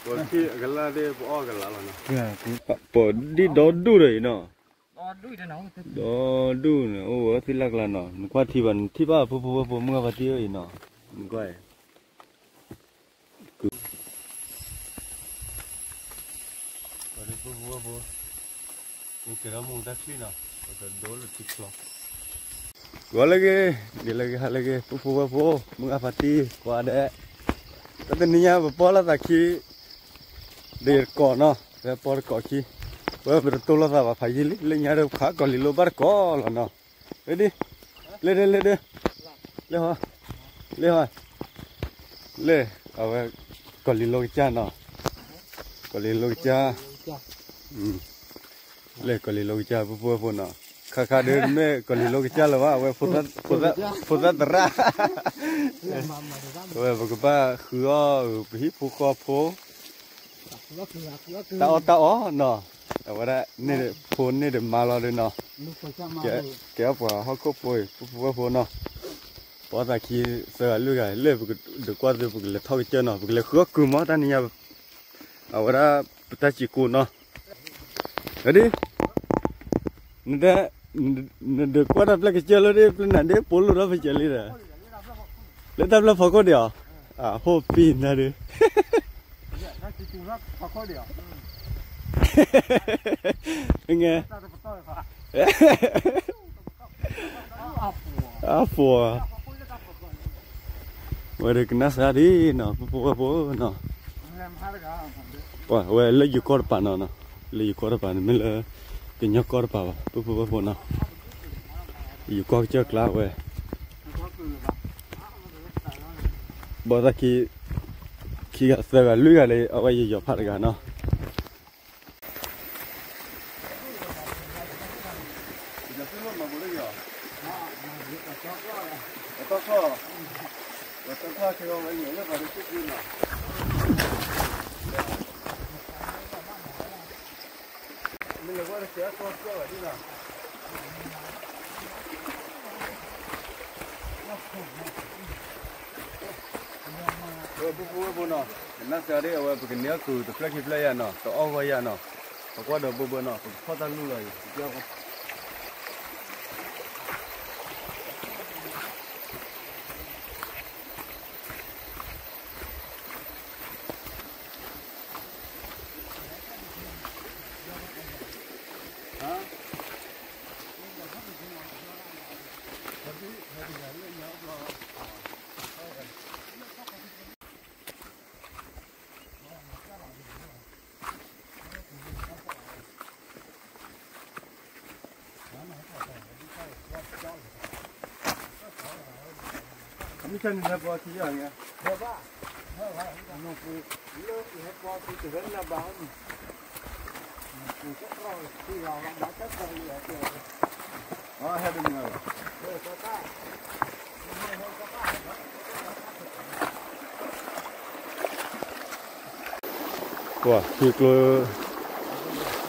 ပကလါဒ်ပအီၣ်ကလါလီၤနီၤ, ပဒံၣ်ဒီဒူၣ်ဒီးအံၤနီၤ, ဒီဒူၣ်န့ၣ် အိၣ်ဝဲသ့ၣ်လၢ်ကျါနီၤ, နကွၢ်ထံဘၣ် နထံၣ်ဘၣ်ဖုဖုဝဲၢ်ဖိ မုၢ်အါဖါတံၢ်အံၤနီၤ, နကွၢ် ပှၤဒ်ဖိဖိဝဲၢ်ဖိ, ပကဲထီၣ်မူဒါချံနီၤ, ပကဒိလၢထံချီ, ဂီၤလၢဂ့ၤ, ဒ်လၢဂ့ၤ ဟါလၢဂ့ၤ ဖိဖိဝဲၢ်ဖိ, မုၢ်အါဖါတံၢ် ကွၢ်ဒဲး, တနံၤညါပပီၢ်လီၤသးခံ ဒ်တကိးနီၤ, ပပီၢ်တကိးခံ, ဝဲပတတိၢ်လိာ်သးဘၣ်ဖးယံာ်လံ, လၢညါဒီးခးကီၢ်လံၤလိဘၣ်တကိးလီၤနီၤ, လၢဒ်, လၢဒ် လၢဒ်, လၢဟီ, လၢဟီ, လၢ, အဝဲ, ကီၢ်လံၤလိကစၢ်နီၤ, ကီၢ်လံၤလိကစၢ်, လၢကီၢ်လံၤလိကစၢ် ဖိဖိဝဲၢ်ဖိနီၤ, ခါခါဒီးမ့ၢ်ကီၢ်လံၤလိကစၢ်လၢၤဘၣ် အဝဲ, ဖိသၣ်သရၣ်, ဝဲပကဘၣ်ဃုအီၣ် ပဟံၣ်ဖိဃီဖိ, တၢ်အီၣ်တၢ်အီနီၤ, အဝဲဒၣ်န့ၣ်ဖိန့ၣ်ဒီးမါလီၤဒီးနီၤ, ကဲအီၣ်ပှၤဟီၣ်ခိၣ်ဖိအံၤ ဖိဖိဝဲၢ်ဖိနီၤ, ပအီၣ်သးခံသၢဂၤလွံၢ်ဂၤ လၢပကဒုးကွၢ်သု ပကလဲၤထီၣ်ကစၢၢ်နီၤ, ပကလဲၤဃုအီၣ်ကုၤမီၢ်တၢ်နံၤညါ, အဝဲဒၣ်ပတၢ်စံၢ်ကိၢ်နီၤ, ဒ် နဒုးကွၢ်တၢ်ပျဲကစၢၢ်လၢဒ် ပျဲနၤဒ် ပိာ်လိာ်ထီၣ်ပစၢၢ်လံဒီး, လၢတၢ်ပျဲဖီခိၣ်ဒံးအီၤ, အဟိၣ်ပံၤနၤဒုး, အ အပှၤ, ဝဲဒၣ်ကနၣ်စၢ်ဒ်နီၤ ဖိဖိဝဲၢ်ဖိနီၤ, ပှၤဝဲလၢယိၤကီၢ်တပၤနီၤ, လၢယိၤကီၢ်တပၤန့ၣ် မ့ၢ်လၢ ကညီကီၢ်တပၤဘၣ် ဖိဖိဝဲၢ်ဖိနီၤ, ယိၤကီၢ်ကစၢၢ်ကျါဝဲ, ဘီသၣ်ခံ, ခံဂၤသၢဂၤလွံၢ်ဂၤလၢ အဝဲယယီၤဖးတဂၤနီၤ ဝဲဖိဖိဝဲၢ်ဖိနီၤ, ကနၣ်စၢ်ဒ် အဝဲပကန့ၢ်အီၣ်ကုၤတဖျၢၣ်ခံဖျၢၣ်ယၤနီၤ, တအီၣ်ဂီၢ်ယၤနီၤ, ပကွၢ်ဒီးဘိဘိနီၤ, ပကဖီၣ်တၢ်လူၢ်လီၤအံၤ မ့ၢ်ဆၢနံၤဟဲပီထံယၤန့ၣ်, ဟဲတမံၤလီၤ. ပှၤ ထံကျိ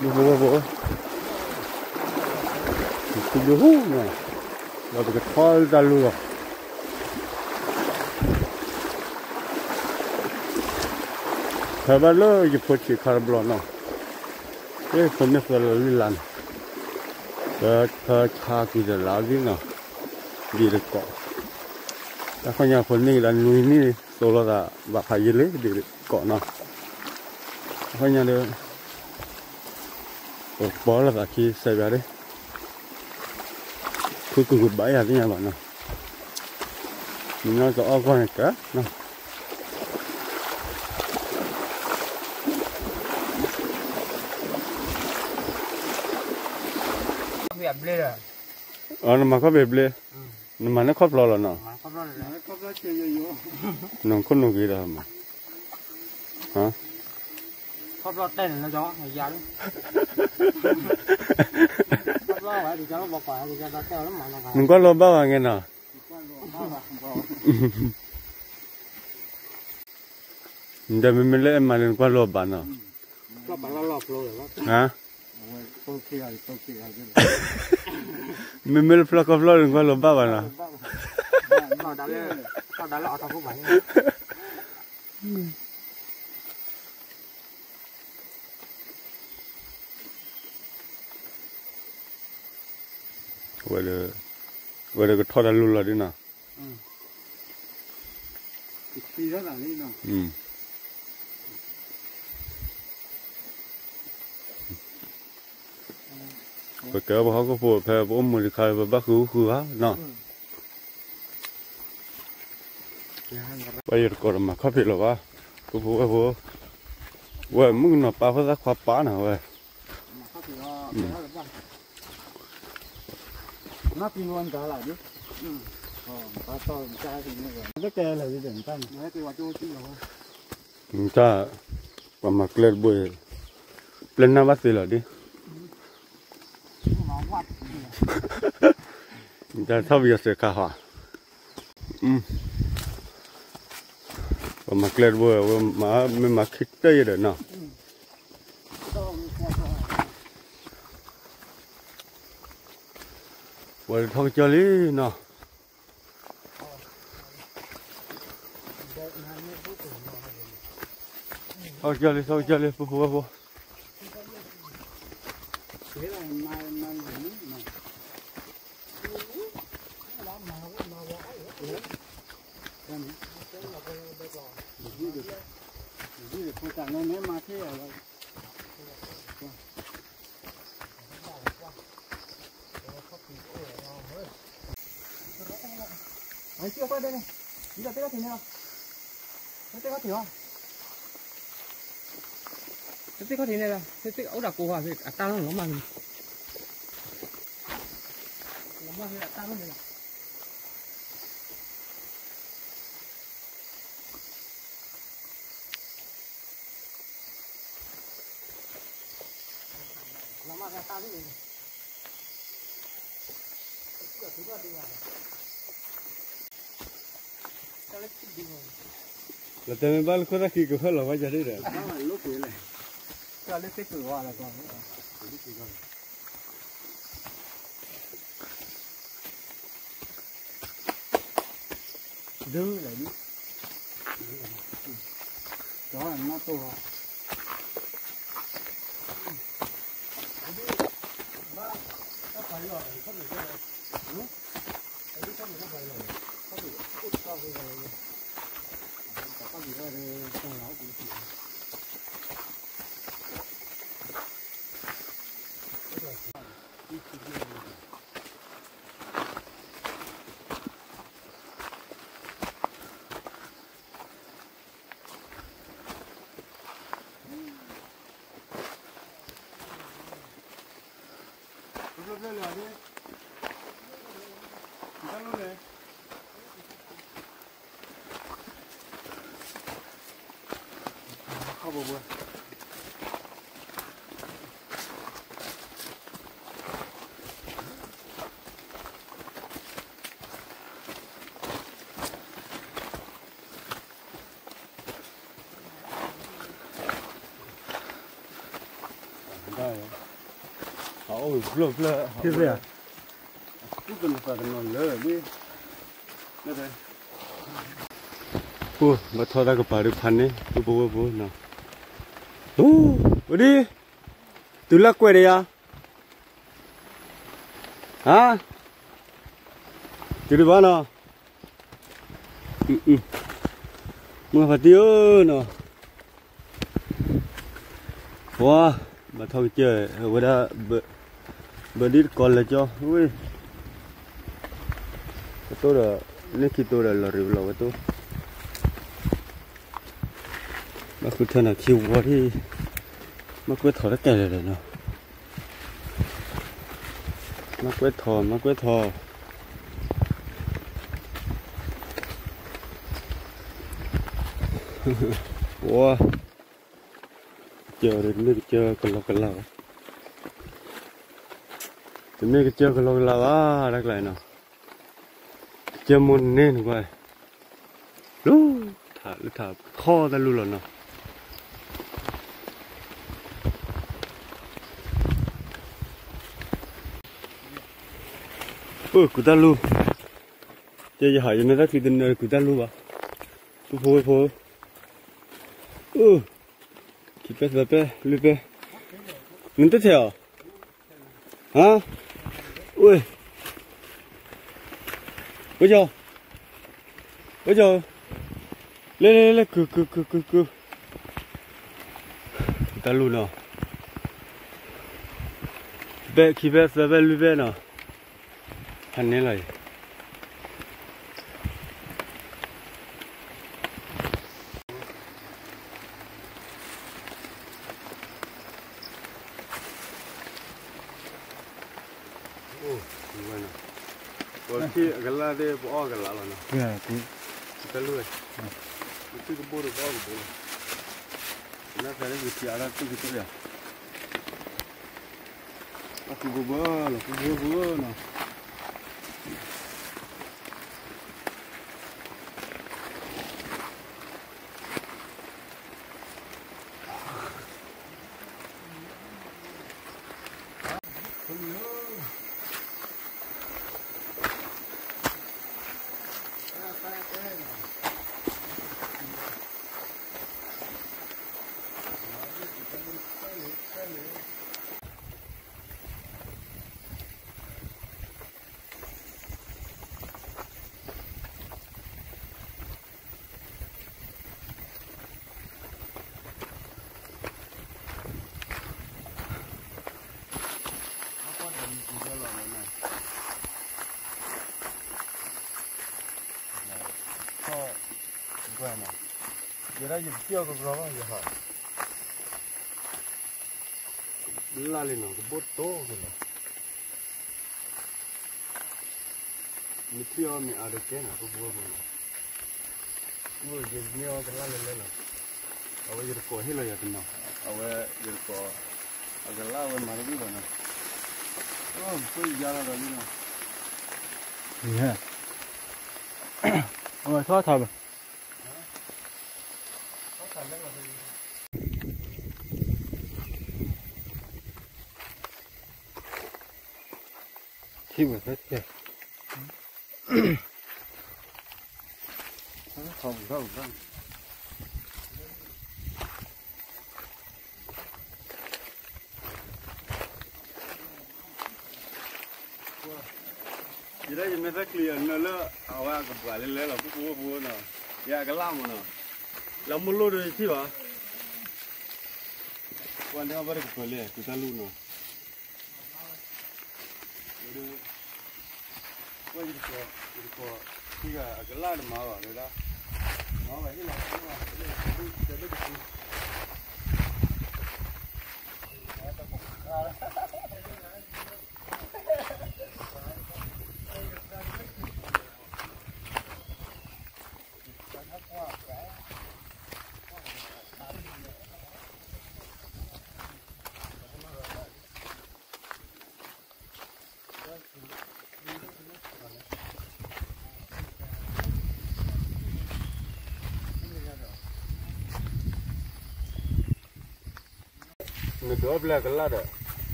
ဒူဖိဝဲၢ်ဖိ, ထံဒူဟူန့ၣ်, ဒီးပကထီၣ်တၢ်လူၢ်လီၤ. ဖဲဘၣ်လၢယဖိဆံးခါတဘျီနီၤ, ယဖိမ့ၢ်သၢလါလွံၢ်လါန့ၣ်, ဖဲဆါကွံာ်တလါဒ်နီၤ, ဒ်တကိး, တၢ်ခီညါဖိန့ၢ်ကဒါနွံနံၣ် သိးလိာ်သးဘၣ်ဖးယံာ်လံ ဒ်တကိးနီၤ, တၢ်ခီညါဒီး ပပီၢ်လိာ်သးခံစဲးဘၣ်ဒ် ဖုကုၤကဘၣ်ယၤသ့ၣ်ညါဘၣ်နီၤ, မ့ၢ်နီၢ်တအီၣ်ကွၢ်န့ၣ်ကနီၤ. အနမၤခီၣ်ဖံးဘျ့, နမၤန့ၢ်ခီၣ်ဖျီလီၤနီၤ, နခိၣ်နူာ်ဂ့ၤဒီးမး, နကွၢ်လိာ်ဘၣ်ဘၣ်ငဲနီၤ, ဒီးမ့မ့ၢ်လၢအဲၣ်မၤလၢနကွၢ်လိာ်ဘၣ်နီၤ, မ့မ့ၢ်လၢဖျီၣ်ခီၣ်ဖျီၣ်နကွၢ်လိာ်ဘၣ်ဘၣ်နီၤ. လၢအီၣ်တၢ်ဖိဘၣ်န့ၣ် ဝဲဒီး, ဝဲဒီးကထီၣ်တၢ်လူလီၤဒ်နီၤ. ပကဲပှၤဟီၣ်ခိၣ်ဖိဖဲပအိၣ်မူတခါ ပဘၣ်ဃုဃုဧါနီၤ. ပှၤယတကိးဒီးမၤခီၣ်ဖံးလီၤဘၣ်, ဖိဖိဝဲၢ်ဖိ, ဝဲမုၣ်ကနီၤပၢ်ဖိသၣ်ခွါပၢ်နီၤဝဲ. နတၢ်, ပှၤမၤကျဲတဘိ, ပျဲနၢ်ဘၣ်သ့လီၤဒ်, နတၢ်ထီၣ်ပယီၤစဲးခါဟီ, ပှၤမၤကျဲတဘိ, ဝဲမ့ၢ်မၤခံတၢ်ယဲဒီးနီၤ. ပှၤထီၣ်ကစၢၢ်လံနီၤ. ထီၣ်ကစၢၢ်လံ, ထီၣ်ကစၢၢ်လံ, ဖိဖိဝဲၢ်ဖိ. သ့ၣ်ခီၣ်ထံးန့ၣ်လီၤ, သ့ၣ်အိၣ်ဒၣ်ကိးဂၤဖဲအတၢ်လီၢ်လီၤမၢ်န့ၣ်, လီၤမၢ်ဖဲအတၢ်လီၢ်န့ၣ်လီၤ. လီၤတဲာ်မ့ၢ်ဘၣ်လၢခိၣ်သၣ်ခံကဖၢလီၤဘၣ်ယၤဒ်ဒီး, လၢသ့ၣ်ကဝါလီၤ. ဒ်လဲၣ်ဒ်, ကနၢ်တိၢ်လီၤ. အိၣ် ဘၣ်ထီၣ်တၢ်ကပၤဒုးဖးန့ၣ် ပုၢ်ဖိဝဲၢ်ဖိနီၤ, အိၣ်ဒ်, တုၤလၢကွဲးဒီးယၤ, ဟါ, တုၤဒံးဘၣ်နီၤ, မုၢ်ဖးတံၢ်ဧၢနီၤ, ပှၤ, ဘၣ်ထီၣ်ကစၢၢ်ဝဲဒၣ်, ဘၢဒ်တကီးလၢာ်ကၠီ, ဝ့ၢ်, ကတိၢ်ဒီး, န့ၢ်ခံတိၢ်ဒီးလီၤရံးလီၤဝဲတိၢ်, ဘၣ်ဃုထၢနၤခံဝီထံၣ်, မ့ၢ်ကွဲးထီၣ်တကဲလဲၣ်လဲၣ်နီၤ, မ့ၢ်ကွဲးထီၣ် မ့ၢ်ကွဲးထီၣ်, ဝါ, ကစၢၢ်ဒီး တမ့ၢ်ကစၢၢ်ကလီကလီဘၣ်, တမ့ၢ်ကစၢၢ်ကလီကလီဘၣ် တၢ်ကျါနီၤ, ကစၢၢ်မိၢ်န့ၣ်နကွၢ်, လူၤ, ထးလၢထးထီၣ်တၢ်လူလီၤနီၤ, အိၣ် ကူးတၢ်လူ, ကဲယဟးယနဲၣ်တၢ်ချံတနၢၤ ကူးတၢ်လူဘၣ်, ပုၢ်ဖိဝဲၢ်ဖိ, အိၣ်, ခံပဲသၢပဲလွံၢ်ပဲ, နတထဲးအီၤ, ဟါ, အိၣ်, အိၣ်ကၠီ, အိၣ်ကၠီ, လဲၤလဲၤလဲၤ ကုၤကုၤကုၤကုၤကုၤ, တၢ်လူၢ်နီၤ, ဘဲၣ်ခံဘဲၣ်သၢဘဲၣ်လွံၢ်ဘဲၣ်နီၤ, ဟးန့ၢ်လီၤအံၤ အိၣ်, ဝဲနီၤ, ပှၤထံၣ်အကလၢ်သ့ၣ် ပအီၣ်ကလၢ်လီၤနီၤ, တၢ်လူၢ်ဝဲ, ပထံၣ်ကဘိၣ်ဒီးပအီၣ်ကဘိၣ်လီၤ, နသးလၢကထံၣ်အါထီၣ်သူၣ်ကတၢၢ်ယၤ, အီၣ်ကဘိၣ်ဘၣ်လီၤ ကဘိၣ်ဘၣ်နီၤ. ယဲဒၣ်ယပစံၣ်အီၤကကြီဘၣ်ယဟး, လၢ်လံနီၤ ကဘိၣ်တိၢ်ကလီၤ, မ့ၢ်ထံၣ်အီၤမ့ၢ်အါတကဲနီၤ ကဘိၣ်ဘိနီၤ, ယမ့ၢ်အီၤကလၢ်လဲၤလဲၤလီၤ, အဝဲယတကိးဟ့ၣ်လီၤယၤတနီၤ, အဝဲယတကိး, အကလၢ်ဝဲမၤတဘၣ်ဘၣ်နီၤ, အိၣ်ယါလီၤဒီးလံနီၤ, အဝဲထီၣ်ထီၣ်ဘၣ် ထံၣ်ဝဲဖဲတဲ, ယဲဒၣ်ယမ့ၢ်သးကျံၤအနၢလၢ အဝဲအကပှၤလဲၤလဲၤလီၤ ပှၤဖိဖိနီၤ, ယၤအကလၢ်မးနီၤ, လၢမုၢ်လိၣ်ဒီးယထံၣ်ဘၣ်, ပှၤန့ၣ်အဘၣ်တကပၤလဲၣ် ကုတၢ်လူၢ်နီၤ ဝဲယတကိး, ယတကိး, ထံၣ်ဂၤအကလၢ်တမၤဘၣ်ဝဲဒၣ်, မၤဘၣ်ဟ့ၣ်လီၤ, တဲလၢတပူၤ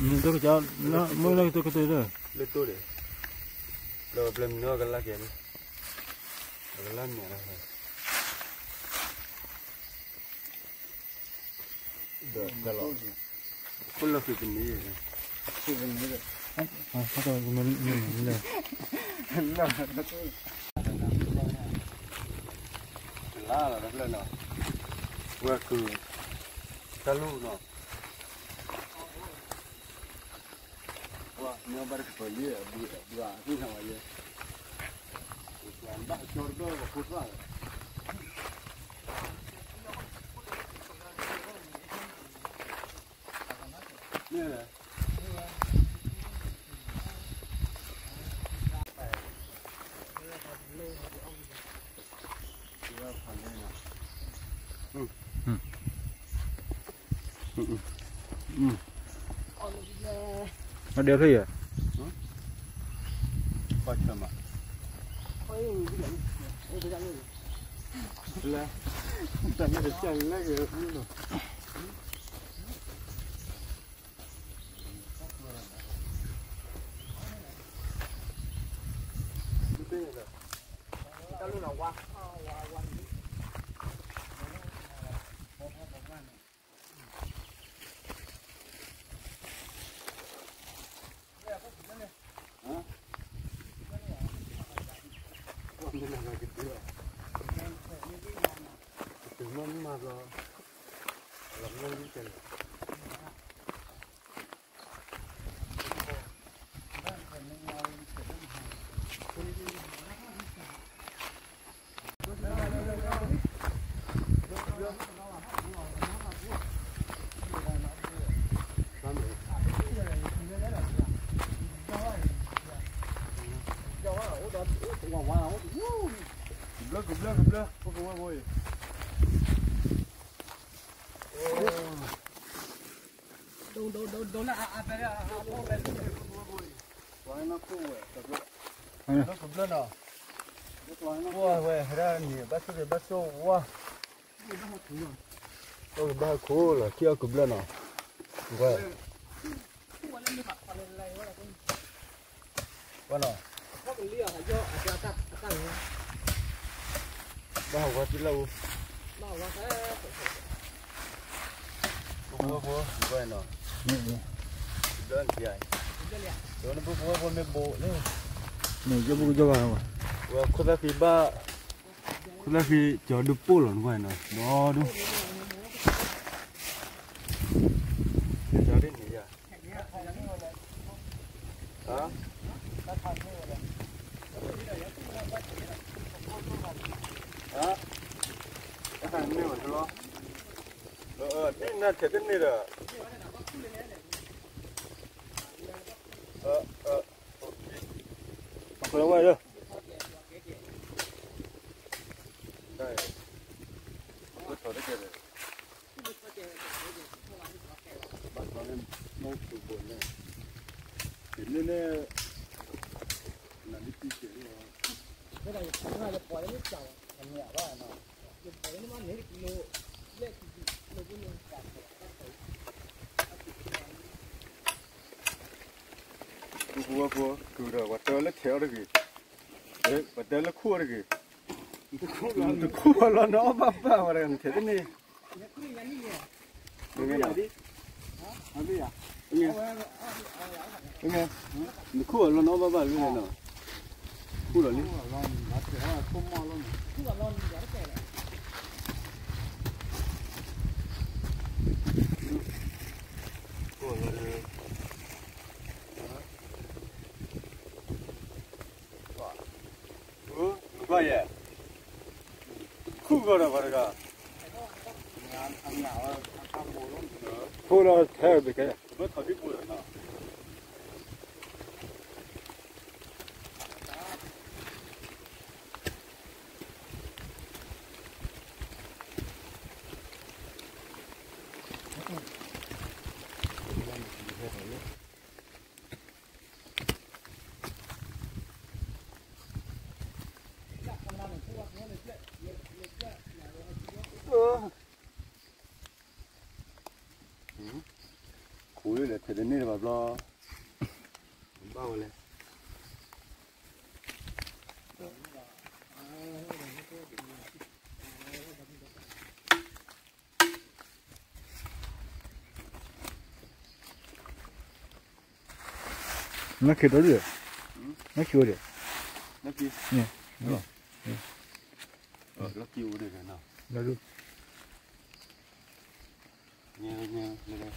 နဒိးဘျဲကလၢ်ဒီး, မ့ၢ်လၢကတိၤကတၢၢ်ဒီး, လၢတိၢ်ဒီး, ဒီးဘျဲမနုၤကလၢ်ကဲန့ၣ်, အကလၢ်မ့ၢ်ဒီး, ဒီးကလၢ်, ခိၣ်လၢဃုကန့ၢ်, ဃုကန့ၢ်ဒီး, လၢ လၢလီၤတဖျၢၣ်နီၤ, ဝဲကုၤ, တၢ်လူၢ်နီၤ, ပှၤမ့ၢ်ဘၣ်တကပၤလံ အဘုအသ့ၣ်ညါဝဲယဲ, ပှၤဘၣ်ကၠီတဘျီပှၤဖိသၣ်လီၤ, မ့ၢ် အဒဲဖျၢၣ်ယဲ, ပှၤဆၢမး, လၢ, တၢ်လၢကစၢ်လၢကလၢလီၤ. ဟါ, ကဘျၢ ကဘျၢ ဖိကဝဲၢ်ဖိအံၤ ဒိ ဒိ ဒိ ဒိ လၢအ အ ဖဲ အ အ ဖိဝဲၢ် ကဘျၢ ကဘျၢနီၤ ဖိဝဲၢ် ဟဲဒၣ်န့ၣ် ဘၣ်ဆိၣ်ဂ့ၤ ဘၣ်ဆိၣ်ဝါ ဘၣ်ခိၣ်လီၤ ထံအီၣ်ကဘျၢနီၤ ဝဲ ဝဲနီၤ ဘၣ်ဟးဝဲသ့ၣ်လၢအူ ဖိဖိဖိ ဝဲနီၤ ဘျၢနၤ ဒ်နဖိဖိဖိမ့ၢ်ဘိးလၢ မ့ၢ်ယဘိကယဘၣ်ဝဲ ဝဲခိၣ်သၣ်ဃံဘၣ် ခိၣ်သၣ်ဃံကၠီဒုပိၢ်လီၤနကွၢ်နီၤ ဒီဒူၣ် ကၠီဒ်န့ၣ်ယၤ ဟါ ဟါ တၢ်ခါန့ၢ်ဝဲတလီၤ ဒ်နၤထဲတန့ၢ်ဒီး အ အ အ ဝဲ ပူဖိဖိ ကုၤဒီး ပှၤတၢလၢထဲးအီၤတဂ့ၤ, ပှၤတၢလၢခိၣ်အီၤတဂ့ၤ, တခိၣ်အီၤလီၤ နအီၣ်ဘၣ်ဘၣ်ဝဲတဂၤ နထဲးတန့ၢ်, နခိၣ်အီၤလီၤ နအီၣ်ဘၣ်ဘၣ်လၢနီၤ, ခိၣ်လီၤလံ, ခိၣ်လီၤလံ နကွၢ်ယဲ, ခူၣ်ကီးဒီးပှၤတဂၤ, ခိၣ်ဒီးထဲးဘၣ်ကဲ, ဘၣ်ထီၣ်ဒံပူၤဒီးနီၤ ခူၣ်လၢထဲးတန့ၢ်တဘၣ်ဘျီ, ဘၣ်ဝဲလဲၣ် နခံဒီးဒုး, နခံအိၣ်ဒီး, နခံ, လီၢ်ခံအိၣ်ဒီးနီၤ, လီၢ်ဒုး, ကဒံၣ်ပူၤ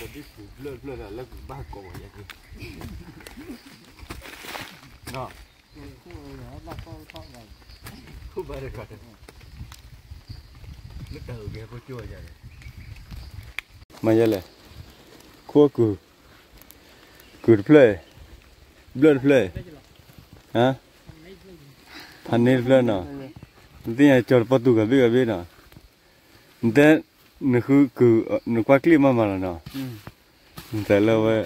ဘျၢၣ်ဘျၢၣ်ဒီး လၢကဘၣ်ကိးဝဲယဲၢ်က့ၤ, နီၤ, ခိၣ်ဘၣ်တဂၤ, လၢတၢ်အုးကဲဖိကၠိဝဲယဲၢ်န့ၣ်, မၤယဲလဲၣ်, ခိၣ်ကုၤ ကုၤတဖျၢၣ်, ဘျၢၣ်တဖျၢၣ်, ဖးန့ၢ်တဖျၢၣ်နီၤ, နသ့ၣ်ညါကၠီတပီတူၢ်ဂၤဘ့ၣ်ဂၤဘ့ၣ်နီၤ, နတဲ, နဃုကုၤ, နကွၢ်ကျ့ၣ်မးမးလီၤနီၤ, နတဲလၢဝဲ,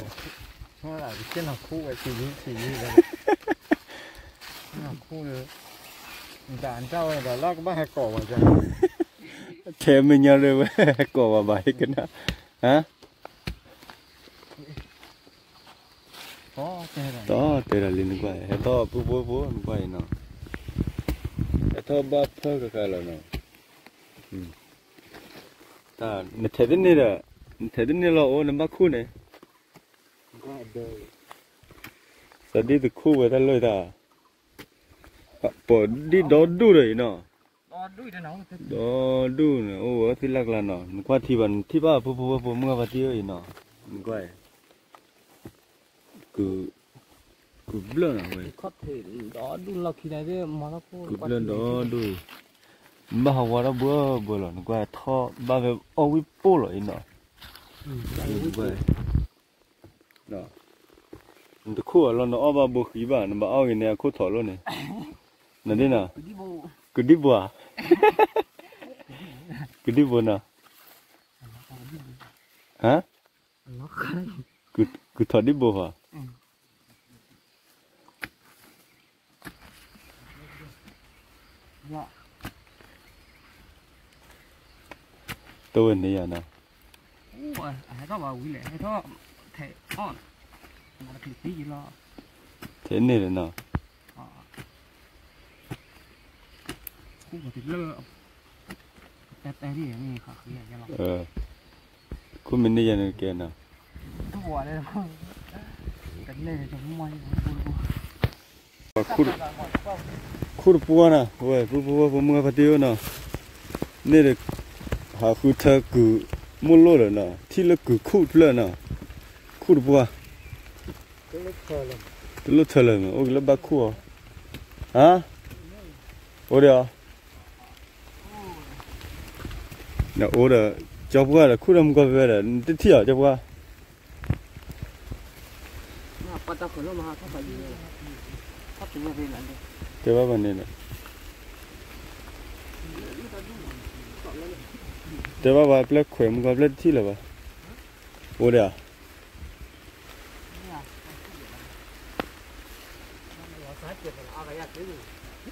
ထဲမဲာ်ညါလၢဝဲကိးဝဲဘၣ်ဟဲကနၣ်, တီတဲဒၣ်လံနကွၢ်, ဟဲထီၣ်ဖိဖိဖိနကွၢ်အံၤနီၤ, ဟဲထီၣ်ဘၣ်ဖၢဃာ်ဃာ်လီၤနီၤ, နထဲးတန့ၢ်ဒီး, နထဲးတန့ၢ်လီၤအိၣ်နဘၣ်ခိၣ်န့ၣ်, သးဒ်တခိၣ်ဝဲတၢ်လၢတၢ်, ပှၤဒ်ဒီဒူၣ်ဒီးအံၤနီၤ, ဒီဒူၣ်န့ၣ် အိၣ်ဝဲသ့ၣ်လၢ်ကျါနီၤ, နကွၢ်ထံဘၣ် နထံၣ်ဘၣ်ဖိဖိဖိဖိမုၢ်ဂၤဖါတံၢ်အံၤနီၤ, နကွၢ်, ကုၤဘျၢၣ်နီၤဝဲ, ကုၤဘျၢၣ်ဒီဒူၣ်, ဘၣ်ဟးဝါထီၣ်ဘှၢဘှၢလီၤ နကွၢ်ထီၣ်ဘၣ်ဖဲအီၣ်ဝံၣ်ပိၢ်လီၤအံၤနီၤ, နတခိၣ်အလီၢ်နအီၣ်ဘၣ်ဘိဃံဘၣ် နဘၣ်အီၣ်ဂ့ၤန့ၣ်အခိၣ်ထီၣ်လီၤန့ၣ်, နဒ်နီၤ, ကုဒံဘိဧါ, ကုဒံဘိနီၤ, ဟါ, ကုထီၣ်ဒံဘိဧါ. တဝဲန့ၣ်ယၤနီၤ, ထဲန့ၣ်လီၤနီၤ, ခိၣ်မ့ၢ်န့ၢ်ယၤန့ၣ်ကဲနီၤ, ခိၣ်တပှၢ်နီၤ, ဝဲ ပုၢ်ဖိဝဲၢ်ဖိမုၢ်ဂၤဖါတံၢ်ဧၢနီၤ, န့ၣ်ဒီး ဟးဃုထၢကုာ်မိၢ်လိၣ်ဒီးနီၤ, ထံၣ်လၢကုာ်ခိၣ်တဖျၢၣ်နီၤ, ခိၣ်တပှၢ်, တလိၣ်ထၢလၢၤမ့ၢ် အိၣ်က့ၤလၢဘၣ်ခိၣ်အီၤ, ဟါ, အိၣ်ဒီးအီၤ နအိၣ်ဒီး ကၠီပှၢ်ဒီး ခိၣ်ဒီးမုၢ်ကီၢ်ဖဲဒီး နတထံၣ်အီၤ ကၠီပှၢ်, တဲဘၣ်ဘၣ်န့ၣ်ဒီး တဲဘၣ်ဘၣ် ပျဲၢ်ခွဲးမုၢ်ကီၢ် ပျဲၢ်တထံၣ်လၢၤဘၣ်, အိၣ်ဒီး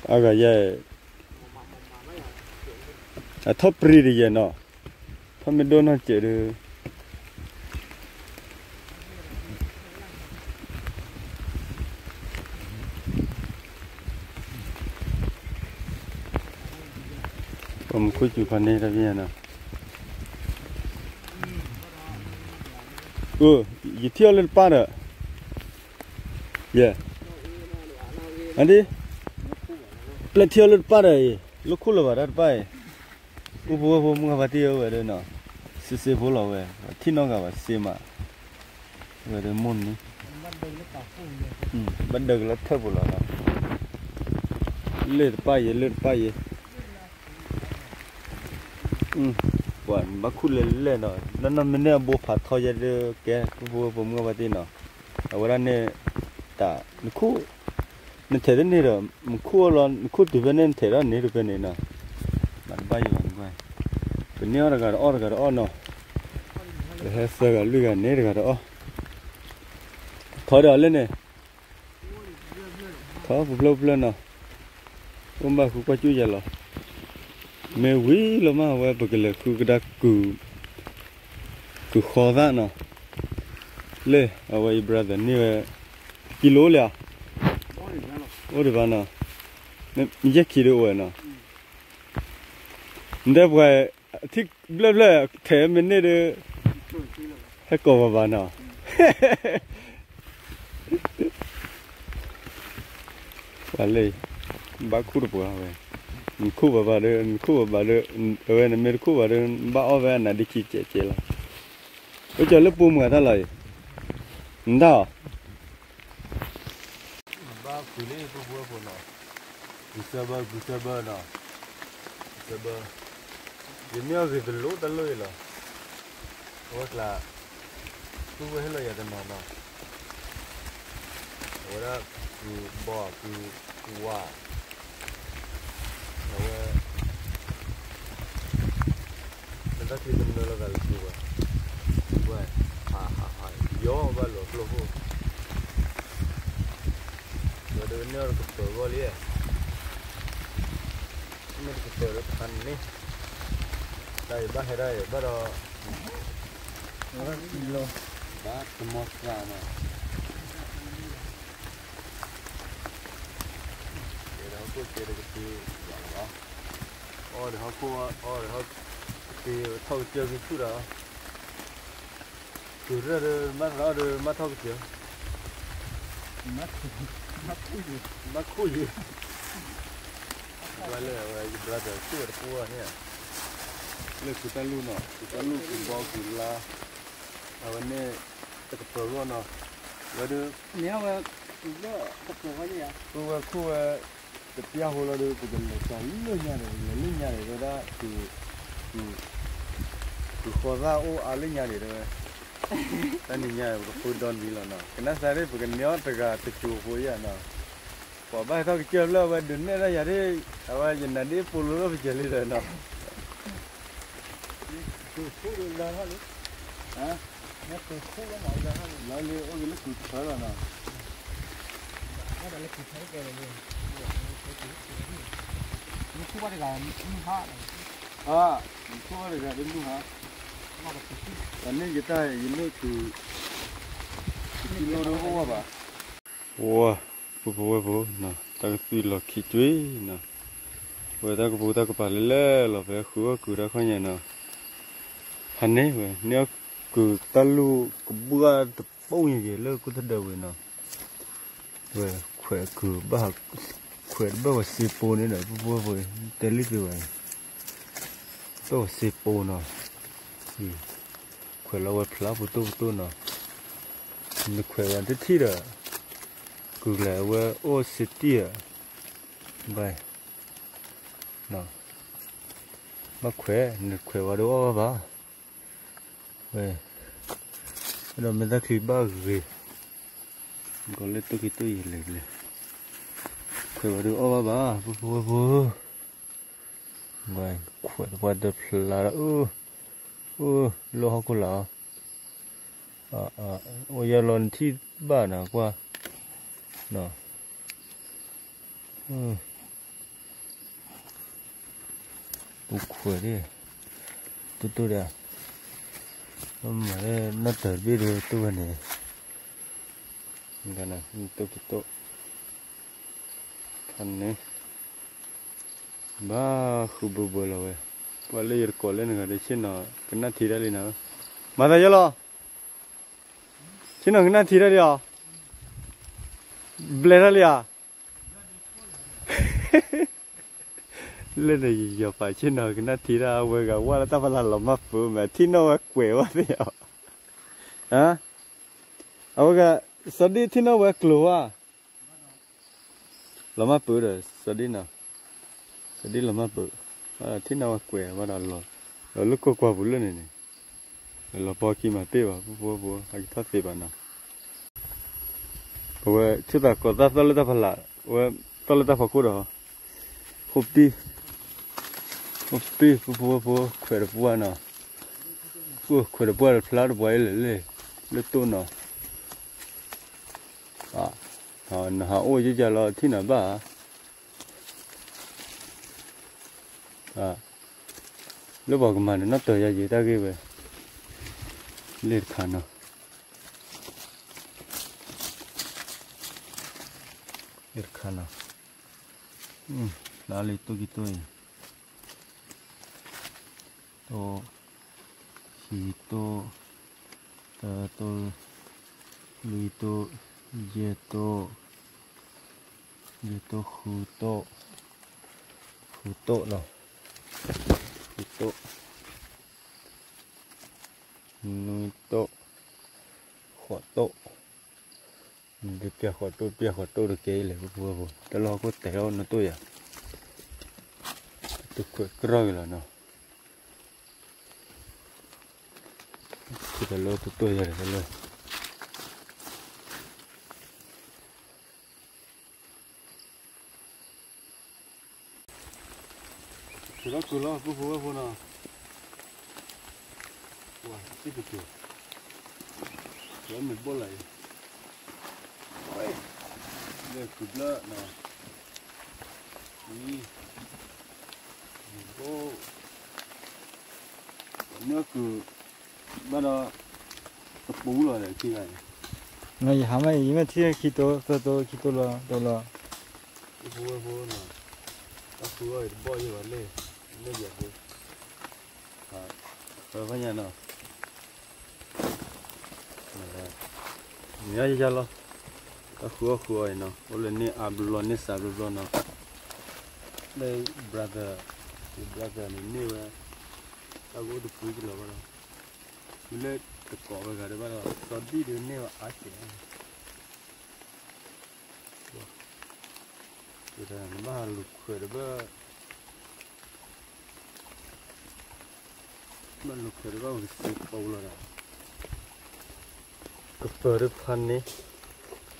အဂၤယဲၢ်, အထီၣ်ပြံတယဲၢ်နီၤ, ထီၣ်မ့ၢ်ဒိၣ်နီၢ်စဲးဒီး ပှၤမူခိၣ်စူၤဖးန့ၢ်တၢ်ဖဲညါနီၤ, အၢ, ယထံၣ်အီၤလၢတပၢ်ဒီး ယဲ, အဒ့, ပျဲၢ်ထံၣ်အီၤလၢတပၢ်ဒီးအံၤ လၢခိၣ်လၢၤဘၣ်တၢ်တပၢ်အံၤ, အိၣ်ဖိဝဲၢ်ဖိမုၢ်ဂၤဖါတံၢ်ဧၢဝဲဒီးနီၤ, စ့စ့ဖိလီၤဝဲ, ထံၣ်နီတဂၤဘၣ်စ့မး, ဝဲဒီးမိၢ်န့ၣ် ဘၣ်ဒၢက့ၤလၢထၢၣ်ပူၤလီၤနီၤ, လၢတပၢ်ယဲ လၢတပၢ်ယဲ ပှၤဘၣ်ခူၣ်လဲၤလဲၣ်နီၤ, နီၢ်နီၢ်မ့ၢ်န့ၢ်အဘိဖးထီယဲဒုးကဲ ဖိဖိဝဲၢ်ဖိမုၢ်ဂၤဖါတံၢ်နီၤ, အဝဲဒၣ်န့ၣ် တၢ်နခူၣ်, နထဲးတန့ၢ်ဒီး မခူၣ်အီၤလီၤ, နခူၣ်တုၤဖဲန့ၣ် နထဲးထီၣ်န့ၢ်တဖဲန့ၣ်နီၤ, မၤတဘၣ်ယံၤဘၣ်နကွၢ်, ပန့ၢ်အီၣ်တဂၤတအီၣ်တဂၤတအီၣ်နီၤ, ပဟဲသၢဂၤလွံၢ်ဂၤန့ၣ်တဂၤတအီၣ်, ထီဒီးလၢန့ၣ် ထီပဖျၢၣ်ပဖျၢၣ်နီၤ, အိၣ်ဘၣ်ဃုကွၢ်ကၠူၣ်ယဲလီၤ, မ့ၢ်ဝံၤလီၤမးအဝဲပကလဲၤဃုကဒါ ကုာ်ဃီသၣ်နီၤ, လၢ အဝဲအံၤ brother န့ၢ်ဝဲ ကံလိလံဧါ, အိၣ်ဒံးဘၣ်နီၤ, မ့ၢ်ယဲၢ်ခံဒုးအိၣ်ဝဲနီၤ, နတဲပှၤ ထံၣ်ဘျဲၣ်ဘျဲၣ် ထဲးမ့ၢ်န့ၢ်ဒီး ဟဲကိးပှၤဘၣ်နီၤ, ပှၤလၢ ဘၣ်ခူၣ်တပှၢ်ဝဲ, နခူၣ်ဘၣ်ဘၣ်ဒီး နခူၣ်ဘၣ်ဘၣ်ဒီး အဝဲနမ့ၢ်တခူၣ်ဘၣ်ဒီး နဘၣ်အီၣ်ဝဲအနါဒ့ခံကဲးကဲးလီၤ, အိၣ်ကၠီလၢပူၤမုၢ်အတၢ်လီၤအံၤ, နတၢ်အီၤ ဘၣ်ဖုးလၢပူၤပူၤဖိနီၤ, ဂုၤစၢဘၢ ဂုၤစၢဘၢနီၤ, ဂုၤစၢဘၢ, ယမ့ၢ်အီၣ်ဂ့ၤတလိၣ်တၢ်လိၣ်အံၤလီၤ, အဝဲကျါ, သူဝဲဟဲလီၤယၤတနီၤနီၤ, အဝဲဒၣ်, ကုၤဘီ ကုၤဝါ အဝဲ နတၢ်ချံတမၢလီၤသးလၢစုပှၤ, စုပှၤ, ဟးဟးဟး, ယီၤဘၣ်လီၤကျိဖိ, ဝဲဒၣ်န့ၢ်အီၤတကပၤဂီၢ်လံ, မ့ၢ်တကပၤလၢဖးန့ၣ်, တၢ်အံၤဘၣ်ဟဲဒၣ်အံၤဘၣ်ဒီး, ဘၣ်တမီၤသးနီၤ ကဲဒီးဟီၣ်ခိၣ်ကဲဒီးကသ့ယၤလီၤ, အီၣ်ဒီးဟီၣ်ခိၣ် အီၣ်ဒီးဟီၣ်, ကသ့ထီၣ်ကစၢၢ်က့ၤဆူၣ်ဒီး, ကုၤရၢၢ်ဒီးမၤသးအီၣ်ဒီးမၤထီၣ်ကစၢၢ်, မၤခိၣ်ယံၤ, ဝဲလၢအဝဲယဘျါသးဆူၣ်ဝဲတပူၤန့ၣ်, လၢကုၤတၢ်လူၢ်နီၤ ကုၤတၢ်လူၢ်ကုၤဘီကုၤလါ, အဝဲန့ၣ်, တကပၤဂီၢ်နီၤ, ဝဲဒၣ်, မ့ၢ်ဝဲ, ကုၤဝဲခိၣ်ဝဲ, တပျၢ်ဃိလီၤဒီး ပကလဲၤကီၤလၢညါဒီး ပကလဲၤလၢညါဒီး ဝဲဒၣ်, ကုၤဃီသၣ်အိၣ်အါလၢညါဒီး တဝဲ, တၢ်နံၤညါပကဖိဒီနံၤလီၤနီၤ ကနၣ်စၢ်ဒၣ် ပကန့ၢ်အီၣ်တဂၤတစိၤဖိယၤနီၤ, ပှၤဘၣ်ဟဲထီၣ်ကစၢၢ်ဖျၢၣ် အဝဲဒုးနဲၣ်တၢ်ယၤဒ် အဝဲယနၤဒ်ပိလိလိၣ်ပကဲလံဒီးနီၤ, လီၤလံအိၣ်က့ၤလၢကူၣ်ထၢလီၤနီၤ, အါ, ယဆိကမိၣ်တဂၤဒ်မုၢ်ဟါ, ပှၤန့ၢ်ယတၢ်ယန့ၢ်ကူၣ်, ယလိၣ်ဒ်အိၣ်ဝဲဘၣ်, ဝါ, ပဖိဝဲၢ်ဖိနီၤ တၢ်ကသွံလီၤခံကွ့ၢ်နီၤ, ဝဲတၢ်ကပူၤတၢ်ကပၤလဲၤလဲၤလီၤ ဖဲဃုအီၣ်ကူၣ်တၢ်ခီညါနီၤ, ဟးန့ၢ်ဝဲ န့ၢ်အီၣ်ကူၣ်တၢ်လူၢ်ကဘှၢ်တပိၢ်ညါက့ၤလၢကူၣ်သဒၢဝံၤနီၤ, ဝဲခွဲးကူၣ်ဘၣ်, ခွဲးတဘၣ်ဝဲစ့ပိန့ၣ်ဒီး ပဖိဝဲၢ်ဖိ တဲလံသုဝဲ, တဘၣ်ဝဲစ့ပိနီၤ, ခွဲးလီၤဝဲဖျါပတိၢ်ပတိၢ်နီၤ, နခွဲးဝဲတထံၣ်ဒီး ကူၣ်ကျဲၤဝဲအိၣ်စ့တံၢ်ဧါ, ဘၣ်, ဘၣ်ခွဲး နခွဲးဝဲဒ်အီၣ်ဘၣ်ဘၣ်, ဝဲ, ဒီးမ့ၢ်တၢ်ချံဘၣ်ဂ့ၤ, ကီးလၢတိၢ်ခံတိၢ်ယံၤလဲၤလဲၤ, ခွဲးဝဲဒ်အီၣ်ဘၣ်ဘၣ် ပဖိဝဲၢ်ဖိ ခွဲးတပှၢ်တဖျါဒီး အိၣ်လၢဟီၣ်ခိၣ်လာ်အီၤ, အိၣ်ယဲလီၤနထံၣ်ဘၣ်နီၤ ကွၢ်, ပူၤခွဲးဒ်, တိၢ်တိၢ်ဒီး, မၤလၢနီၢ်တၢၤတဘ့ၣ်ဒီးတိၢ်ဝဲန့ၣ်, တိၢ်ကတိၢ်, ဖးန့ၣ် ဘၣ်ဃုဘၢဘၢလီၤဝဲ, ပှၤလၢယတကိးလၢနဂၤဒီး ဆ့ၣ်နီၤကနၣ်ထံတၢ်လံနီၤ, မၤသးယဲလီၤ, ဆ့ၣ်နီၤကနၣ်ထံတၢ်လံအီၤ, ဘျဲးတၢ်လံဧါ, လၢန့ၣ်ယယီၤပာ်ဆ့ၣ်နီၤကနၣ်ထံတၢ် အဝဲဂၤဝၢ်လၢတၢ်ဖီလာ်လီၤမၢ်ပၢၤ မ့ၢ်ထံၣ်နီၣ်ဝဲကွဲးဝဲသ့ၣ်အီၤ, အဝဲဂၤ, စီၤဒ့ထံၣ်နီၣ်ဝဲကျိၤဝဲ လီၤမၢ်ပၢၤဒီး စီၤဒ့နီၤ, စီၤဒ့လီၤမၢ်ပၢၤ, ထံၣ်နီၣ်ဝဲကွဲးဝဲဒီးလီၤ, လီၤလၢကိးကွၢ်ပူၤလၢန့ၣ်န့ၣ်, လီၤပီခံမၤတ့ၢ်ဘၣ် ပဖိဝဲၢ်ဖိ ဟဲက့ၤထီၣ်သ့ဘၣ်နီၤ, အဝဲဆူၣ်သးကိးသၣ်သီၣ်လၢတၢ်ဖီလာ် အဝဲသီၣ်လၢတၢ်ဖီခိၣ်ဒီး, အိၣ်ပံၢ်, အိၣ်ပံၢ် ပဖိဝဲၢ်ဖိ ခွဲးတပှၢ်နီၤ, ခွဲးတပှၢ်တဖျါတပှၢ်အံၤလဲၣ်လၢ, လၢတိၢ်နီၤ နဟးအိၣ်ယကလီၤထံၣ်နၤဘၣ်, လၢပှၤကမၤန့ၣ် နီၢ်တၢၤယၤယံၤတၢ်ဂ့ၢ်ဝဲ, လ့ၣ်တခါနီၤ, လ့ၣ်တခါနီၤ, လၢလံတိၢ်ခံတိၢ်အံၤ တိၢ်, ခံတိၢ်, သၢတိၢ်, လွံၢ်တိၢ်, ယဲၢ်တိၢ်, ယဲၢ်တိၢ်, ဃုတိၢ်, ဃုတိၢ်နီၤ, ဃုတိၢ်, နွံတိၢ်, ဃိးတိၢ် ပျဲဃိးတိၢ် ပျဲဃိးတိၢ်တကဲအံၤလဲၣ် ပဖိဝဲၢ်ဖိ တၢ်လီၢ်ဟီၣ်ခိၣ်တဲာ်လီၤနတိၢ်ယၤ, တခွဲးကြီၢ်က့ၤလီၤနီၤ, တၢ်လီၢ်တတိၢ်ယၤတၢ်လီၢ် ကလီၤကလီၤ ပဖိဝဲၢ်ဖိနီၤ, ဝါ တံၢ်တက့ၤ, ဝဲမ့ၢ်ဘိၣ်လၢအံၤ, လၢကုၤဘျၢၣ်နီၤ, ဝံၤ, မ့ၢ်ကုၤ, ဘၣ်ဒီး, တပူၤလီၤဒီးခံဂၤန့ၣ်, ယဟးမ့ၢ်အံၤ ယမ့ၢ်ထံၣ်ခံတိၤ သၢတိၤ ခံတိၤလီၤ တိၤလီၤ ပဖိဝဲၢ်ဖိနီၤ, တၢ်ဃုအီၣ်အံၤတဘီၣ်ယဲၢ်ဘၣ်လၢ, လၢယၤဖိ, ဖဲဖဲညါနီၤ, မ့ၢ်ယါယါလီၤ, တၢ်ဃုအီၣ်ဃုအီၣ်အံၤနီၤ အိၣ်လၢန့ၢ်အါဘျီဘျီ န့ၢ်စှၤဘျီဘျီနီၤ, လၢ brother, brother န့ၣ်န့ၢ်ဝဲ, တၢ်ကအိၣ်တပူၤကလီၤဘၣ်လီၤ, မ့ၢ်လၢတကိးဝဲဂၤဒၣ်ဘၣ်ဒီး စီၤဒံၣ်ဒုးန့ၢ်ဝဲအါကဲး နဘၣ်လူၤခွဲးတဘၣ်, ဘၣ်လူၤခွဲးတဘၣ်ဝံၤစ့ပိလီၤဒီး, ကပၢၤတဖၣ်န့ၣ်,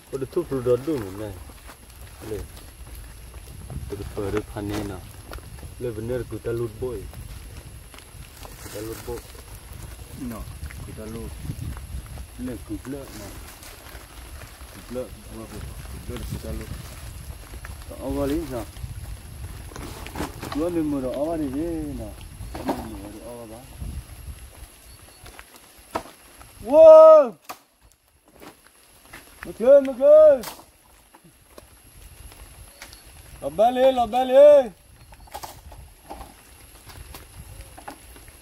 အိၣ်တထူၣ်ဖျိဒီဒူၣ်မ့ၢ်န့ၣ်, လၢ ပကပၢၤဒီးဖးန့ၣ်နီၤ, လၢပနၢ်တကူးတၢ်လိၣ်တဘိအံၤ, ကူးတၢ်လိၣ်တဘိ, နီၤ, ကူးတၢ်လိၣ်, လၢကူးဖျၢၣ်နီၤ, ကူးဖျၢၣ်, ကူးဖျၢၣ်တကူးတၢ်လိၣ်, တအီၣ်ဂီၢ်လံနီၤ, ကူးအီၣ်မ့ၢ်မုာ်ဒီးအီၣ်ဘၣ်န့ၣ်နီၤ, မ့ၢ်မုာ်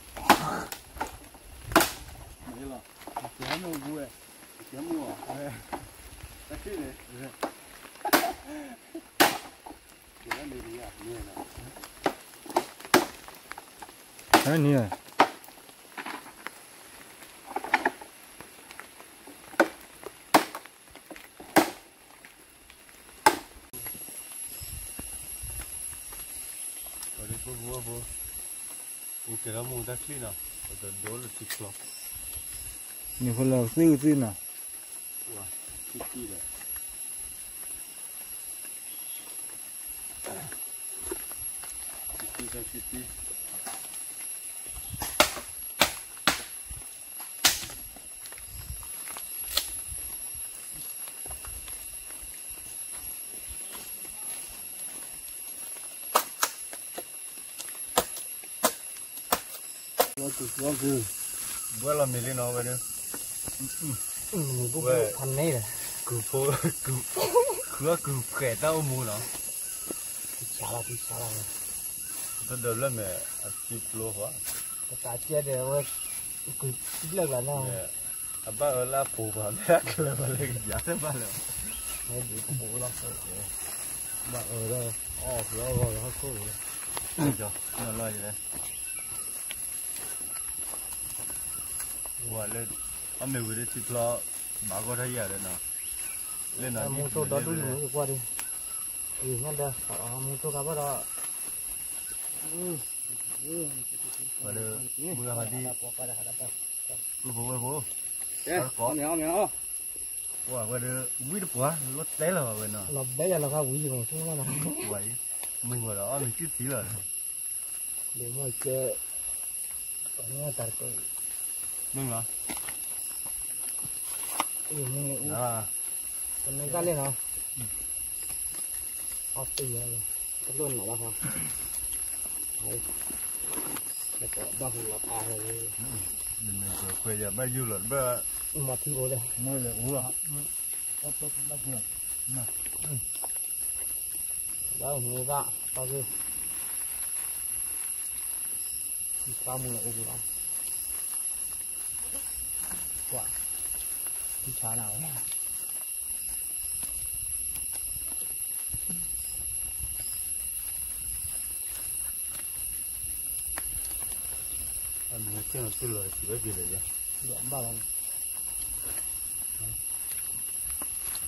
ဒီးအီၣ်ဘၣ်, ဝိ မ့ၢ်ချ့ မ့ၢ်ချ့, လီၤဘဲလံ လီၤဘဲလံ, မ့ၢ်လီၤ, မ့ၢ်မုာ်ဝဲ, မ့ၢ်မုာ်ဝဲ, တၢ်ခံန့ၣ်, မ့ၢ် ပှၤဒုးဖိဖိဖိ, အိၣ်ကဲထီၣ်မူတၢ်ချံနီၤ, ပတဒိလၢထံချီ, န့ၣ်ဖိလၢသံသံနီၤ, ဝါ, ခံတံၢ်ဒီး, ခံတံၢ်တၢ်ခံတံၢ် ဘှဲလီၤမ့ၢ်လံနီၤဝဲဒၣ်, ဝဲ, ကုၤဖိ, ကုၤ, ဃုအီၣ်ကုၤဖှဲးတၢ်အိၣ်မူနီၤ, တဒၢးလၢမဲာ် အစုပျိဃီ, ပတၢ်ကဲဒီးဝဲ, ကုၤဖျၢၣ်ကျါနီၤ, အဘၣ်အၢလၢအပူၤပှၤမ့ၢ်အကျၢၤပှၤလၢကယၤတဘၣ်လၢၤ, ဘၣ်အၢလၢ, အီၣ်ဖျၢၣ်အီၣ်ဂီၤလၢဟီၣ်ခိၣ်လီၤ, လီၤယလဲၣ် ဝဲလၢ, အီၣ်မ့ၢ်ဝံၤဒီးထံချီ, ဘၣ်ဂီၢ်ထီၣ်ယၤဒီးနီၤ, လၢနီၤ, မူထိၣ်ဒီဒူၣ်လူၤကွၢ်ဒီး, အံၤညါဒီး, မူထိၣ်ကါဘၣ်ဒီး, ဝဲဒီး, မုၢ်ဂၤဖါတံၢ်, ပုၢ်ဖိဝဲၢ်ဖိ, ဝဲဒီး, ဝံတပှၢ်, လီၤတဲလၢၤဘၣ်ဝဲနီၤ, လီၤဘဲယၤလီၤခါဝံၤလံမ့ၢ်, ဝဲအံၤ, မုၢ်ဂီၤဒီးအီၣ်မ့ၢ်စုထံလီၤ ဒ့မ့ၢ်ကဲ, တၢ်တက, မ့ၢ်လီၤ, မ့ၢ်လီၤ, တမ့ၢ်တၢ်လၢနီၤ, အီၣ်တ့ၢ်ယၤ, တလိၣ်နီၤလီၤ, ဘၣ်ဟူလီၤအါလီၤ, ခွဲးယၤဘၣ်ယိၣ်လီၤတဘၣ်, မၤထံအိၣ်ဒီး, မ့ၢ်လၢအိၣ်လီၤ, ဘၣ်မူဘၣ်, ဘၣ်ဂ့ၢ်, ထံဆါမူလၢအိၣ်လီၤ, ကွၢ်, ထံဆါနၤဝဲ အမ့ၢ်ကဲနၤသုလီၤစံးဝဲက့ၤလၢၤယၤ, ဘၣ်လီၤ,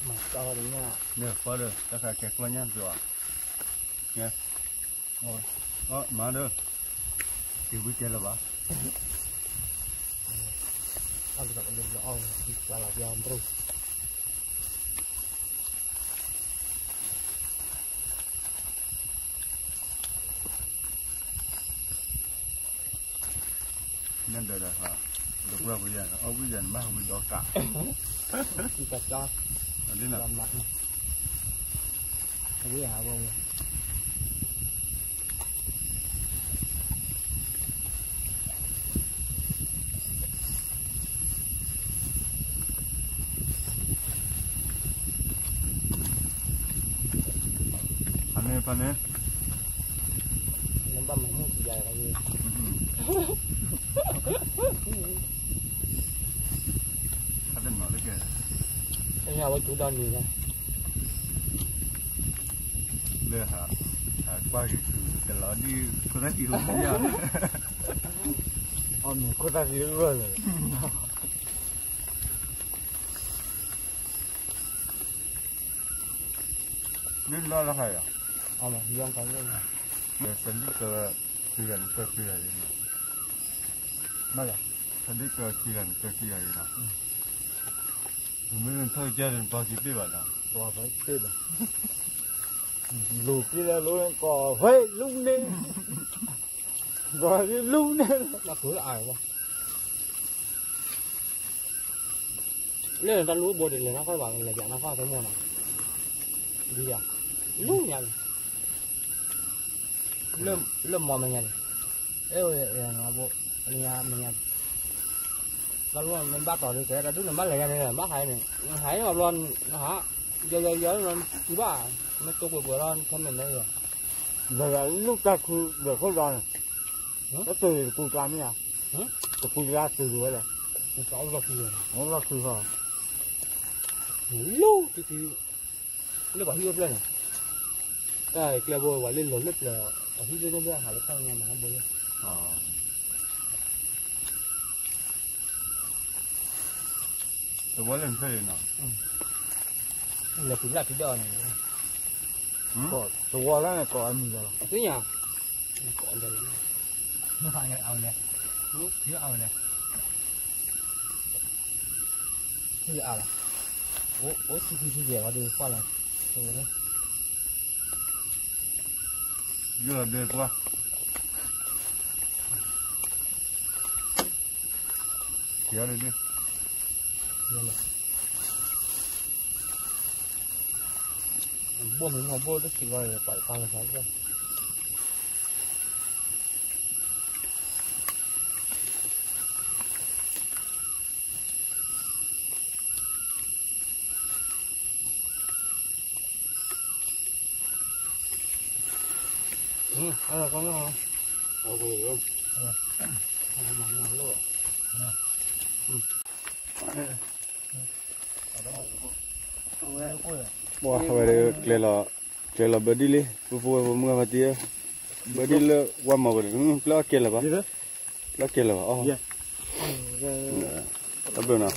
မၤကီလၢညါ, မ့ၢ်ဖီဒီး တၢ်ဃးကဲကျီညါတၢ်အီၤ, ကဲ, မၤဒီး, က့ၤဝံကဲလၢၤဘၣ်, အီၣ်လီၤပျီဘြိၣ် နဒၢးဒၣ်ဟး, ဒီးပှၤပယၤ အီၣ်ဝံယၤနဘၣ်ဝံဒီကး, ဒ်နီၤ, အဝံဟးဝဲဝဲ ဖးန့ၣ် ဖးန့ၣ်, နဘၣ်မၤမူစံယၤလီၤ, ဖးတနီၤလၢကဲ, ဝဲကၠူဒီနံၤလီၤ, လၢဟး, ကွၢ်က့ၤသုကလီၤဒ်ခိၣ်သၣ်ကံၤအိၣ်ယၤ, အီၣ်မ့ၢ်ခိၣ်သၣ်ကံၤလၢဂီၢ်လၢာ် မ့ၢ်လီၤလၢခါယၤ, အမ့ၢ်ယီကီးလၢ, စလံက, ခံဂၤန့ၣ်ကခံဂၤအံၤ, မ့ၢ်, စလံကခံဂၤန့ၣ်ကခံဂၤအံၤနီၤ, မ့ၢ်ထီၣ်ကစၢ်န့ၣ် ပှၤက့ၤပ့ၢ်ဘၣ်နီၤ, ပှၤက့ၤပ့ၢ်ဘၣ်, လူၤက့ၤလၢလူၤကီၢ် ဝဲလူၤန့ၣ် ကီၢ်လူၤန့ၣ် ဘၣ်ဃုအါဝဲ လၢတၢ်လူၤဘိဒ်လဲၣ်နီၢ်ခီဘၣ် လဲၤပၠးနီၢ်ခီသမိၢ်နီၤ ဒ်ယၤ လူၤညါန့ၣ် လၢမီၢ်မဲာ်ညါန့ၣ် အဲဝဲ ဘိ လၢညါမဲာ်ညါ တၢ်လူၤမ့ၢ်ဘၣ်တီၤဒ်ကဲ တၢ်ဒုးန့ၣ်ဘၣ်လဲၤညါန့ၣ် ဘၣ်ဟးန့ၣ် ဟးန့ၣ်ဘျီ နဟး ယီယီယီ နတူၢ်ဘၣ် မ့ၢ်တူၢ်ကွဲးကွဲးလီၤ ထဲမဲာ်မဲာ်ယီၤ လူၤတၢ်ခုဒီးခိၣ်ဒီးန့ၣ် တၢ်တူၢ်တကူကျါမ့ၢ်ဧါ တကူကျါတူၢ်ဝဲလဲၣ် လီၢ်ခုဟီ လူၤတကူ လၢပှၤဟံၣ်အိၣ်ဖျဲၣ်န့ၣ် တၢ်ကျဲဘိပှၤလၢလီၤလၢပျၢၤ ပှၤဟံၣ်လၢန့ၣ်ဘၣ်ဟးလၢခီၣ်ညါမၤဘိလၢ တဝီလၢနဖျၢၣ်န့ၣ်နီၤ လဲၤပူၤဘျၣ်ထံဒီးန့ၣ် တဝီလၢန့ၣ်ကိးအမံၤလီၤ သ့ၣ်ညါ ကိးအလဲၣ် အဝဲလဲၣ် အဝဲလဲၣ် ထံအါလီၤ အိၣ်ဆူၣ်ဆူၣ်ဆူၣ်ယဲၢ်ဝဲဒုးကွၢ်လီၤ ယိၣ်လီၤဘျဲကွၢ် က့ၤအီၤဒုး ဘိၣ်မ့ၢ်မီၢ်ဘိၣ်တဆံးဝဲ ပှၤတပၢ်လၢသး အဝဲဒၣ် ကျဲၤလီၤဘၢဒံလံ ပူဖိဝဲဖိမုၣ်ဖါတံၢ်ဧၢ ဘၢဒံလၢဝၢ်မီၤပူၤန့ၣ် ပျဲအီၣ်ကဲလၢၤဘၣ် ပျဲအီၣ်ကဲလၢၤဘၣ်အီ တဘျီ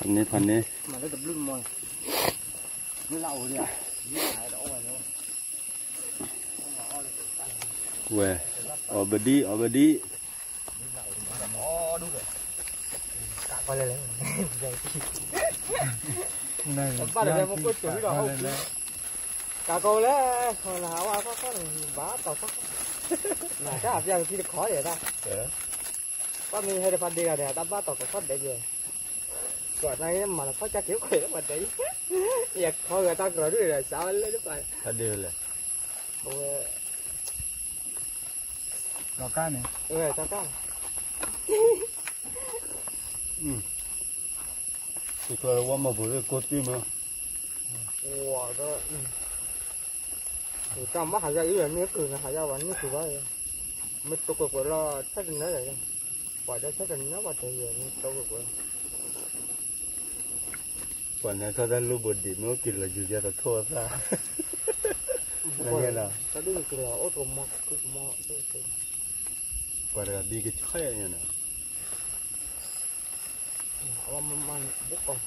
နီၤ ဖးန့ၢ်ဖးန့ၢ် ဝဲ အီၣ်ဘၢဒံ အီၣ်ဘၢဒံ ကးကီးဝဲလဲၣ် နဟးဝဲခီခီန့ၣ် ဘၣ်တီၢ်ခီခီ နတၢ်အပျဲၢ်ကသံတခီယဲၢ်တၢ် ပှၤမ့ၢ်ဟဲတဖးဒ့ဂၤဒီး တၢ်ဘၣ်တီၢ်ကီးခီဒဲးယဲၢ် ကွၢ်တၢ်မၤလီၤခီကၢ်က့ၤခွဲးလၢပှၤဒဲး ယခီဂၤတၢ်ကရီၤဒုးဒီး စးဝဲလၢတပၤ အဝဲ ကီကါန့ၣ် ကီကါ သုးကျီၤဝါမီၢ်ပူၤလၢကိးသံမး ဝါဒီး တၢ်မ့ၢ်ဟးယါအံၤ မ့ၢ်ကုၢ်န့ၣ် ဟးယါဝဲန့ၢ်ကုၢ်ဘၣ် မ့ၢ်တိကွဲးကွဲးလီၤ ဆဲးတနၢၤဒီး ပှၤဒီးဆဲးတနၢၤပှၤတဲယဲၢ် မ့ၢ်တိကွဲးကွဲး ပှၤန့ၣ်ထီၣ်တၢ်လိၣ်ဘိဒံး မ့ၢ်အိၣ်က့ၤလီၤယူၤယါတထိၣ်အသၣ် တၢ်ဒ်န့ၣ်က့ၤလီၤ အိၣ်တမီၤ ပှၤတဂၤဘံကဆှဲညါန့ၣ် အဝဲမၤဘိကီၢ်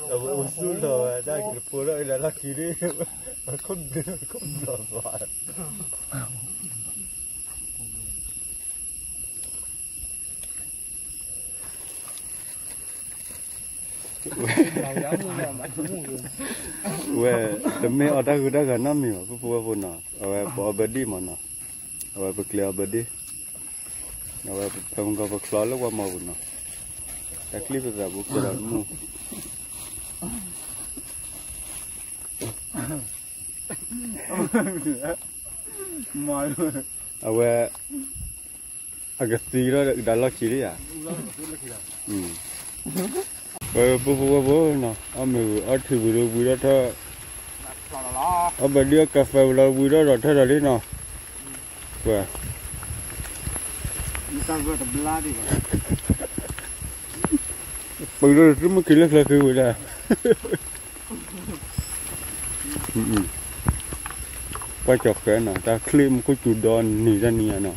အဝဲအိၣ်ဆူၣ်လီၤဝဲဒၣ်က့ၤတဖိလီၤ အလီၢ်ခံဒ် ခိၣ်ဘျီၣ်ခိၣ်ဘျီၣ်ဘၣ် ဝဲ တမ့ၢ်အီၣ်တၢ်ဂုၤတၢ်ဂၤနီတမံၤဘၣ် ပဖိဝဲဖိနီၤ အဝဲပအီၣ်ဘၢဒံမးနီၤ အဝဲပကျဲၤအီၣ်ဘၢဒံ အဝဲပဖဲမုၢ်ကီၢ်ပချီလၢဝါမီၢ်ပူၤနီၤ တၢ်ချံပသးပူၤကျဲၤလီၤမူ အဝဲ အကသံထီၣ်ဒၣ်လီၢ်ခံဒ်ဧါ ပဖိဝဲဖိနီၤ အီၣ်မ့ၤဝံၤအီထံဝံၤလၢဝံထီၣ်ထီၣ် အီၣ်ဘၢဒံအီၣ်ကါဖဲဝံၤလီၤဝံထီၣ်ထီၣ်ဒီးထၢၣ်ဒီးလံနီၤ ပှၤ ပှၤကၠီၤဃဲနီၤ တၢ်ချံမူခိၣ်စူၤဒီနံၤတၢ်နံၤ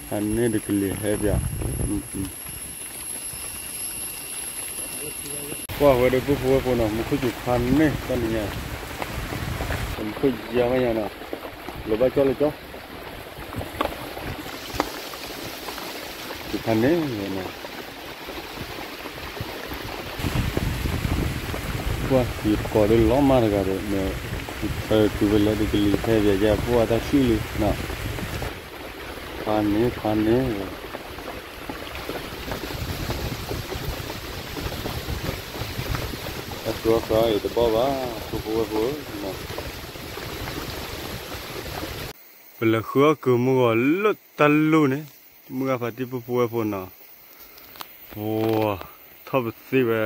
ဧါနီၤ ဖးန့ၢ်တကလံၤဟဲပၠး ကွၢ်ဝဲဒီးပဖိဝဲဖိနီၤ မူခိၣ်စူၤဖးန့ၢ်တၢ်နံၤညါ ခိၣ်ယါမးယါနီၤ, လီၤဘၣ်ကၠီလၢကၠီ, တခါန့ၣ်, ပှၤယကိးဒီးလီၤမးတဂၤဒီး မ့ၢ်, တုၤဝဲလၢဒ်ကလံၤဖဲယယဲၢ်ပှၤတၢ်ဆံၣ်လံနီၤ, ဖးန့ၣ်ဖးန့ၣ် တၢ်ဃုအီၣ်ဃုအီအံၤတဘီဘၣ်, ဖိဖိဝဲၢ်ဖိဧၢ, ပလဲၤဃုအီၣ်ကုၤမုၢ်ဂီၤလၢတၢ်လူၢ်န့ၣ်, မုၢ်ဂၤဖါတံၢ်ဖိဖိဝဲၢ်ဖိနီၤ, ပှၤ, ထီၣ်ပသ့ဝဲ,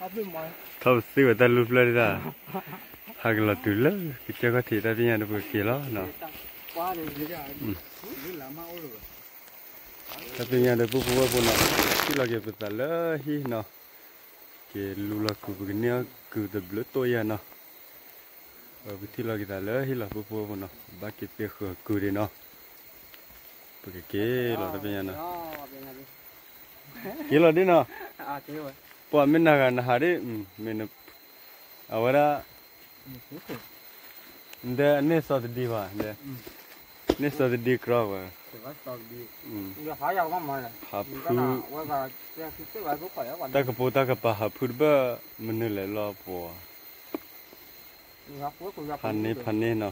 ထီၣ်ပသ့ဝဲတၢ်လူၢ်ဖျၢၣ်ဒၣ်, ဟးကလီၤတုၤလၢကစၢၢ်ခီၣ်ထံးတၢ်သ့ၣ်ညါဒီးပကက့ၤလီၤနီၤ. တၢ်သ့ၣ်ညါဒီးဖိဖိဝဲၢ်ဖိနီၤ, ထံၣ်လီၤက့ၤပသးလၢဟံၣ်နီၤ, က့ၤလူလီၤကုၤ ပကန့ၢ်အီၣ်ကုၤတဘျုးတိၢ်ယဲၢ်နီၤ, ပထံၣ်လီၤက့ၤသးလၢဟံၣ်လီၤ ဖိဖိဝဲၢ်ဖိနီၤ, ဘၣ်က့ၤသ့ဃၢၤကုၤဒံးနီၤ, ပကက့ၤလီၤတၢ်သ့ၣ်ညါနီၤ, က့ၤလီၤဒ်နီၤ, ပှၤမ့ၢ်နၤဂၤနဟးဒ်, မ့ၢ်, အဝဲဒၣ် ဒီးန့ၢ်စီၤတဒံဘၣ်, န့ၢ်စီၤတဒံကြီဝဲ, ဟးဖု, တၢ်ကပိာ်တၢ်ကပၤဟးဖုတဘၣ်မနုၤလဲၣ်လီၤပှၤ, ဖးန့ၢ်ဖးန့ၢ်နီၤ,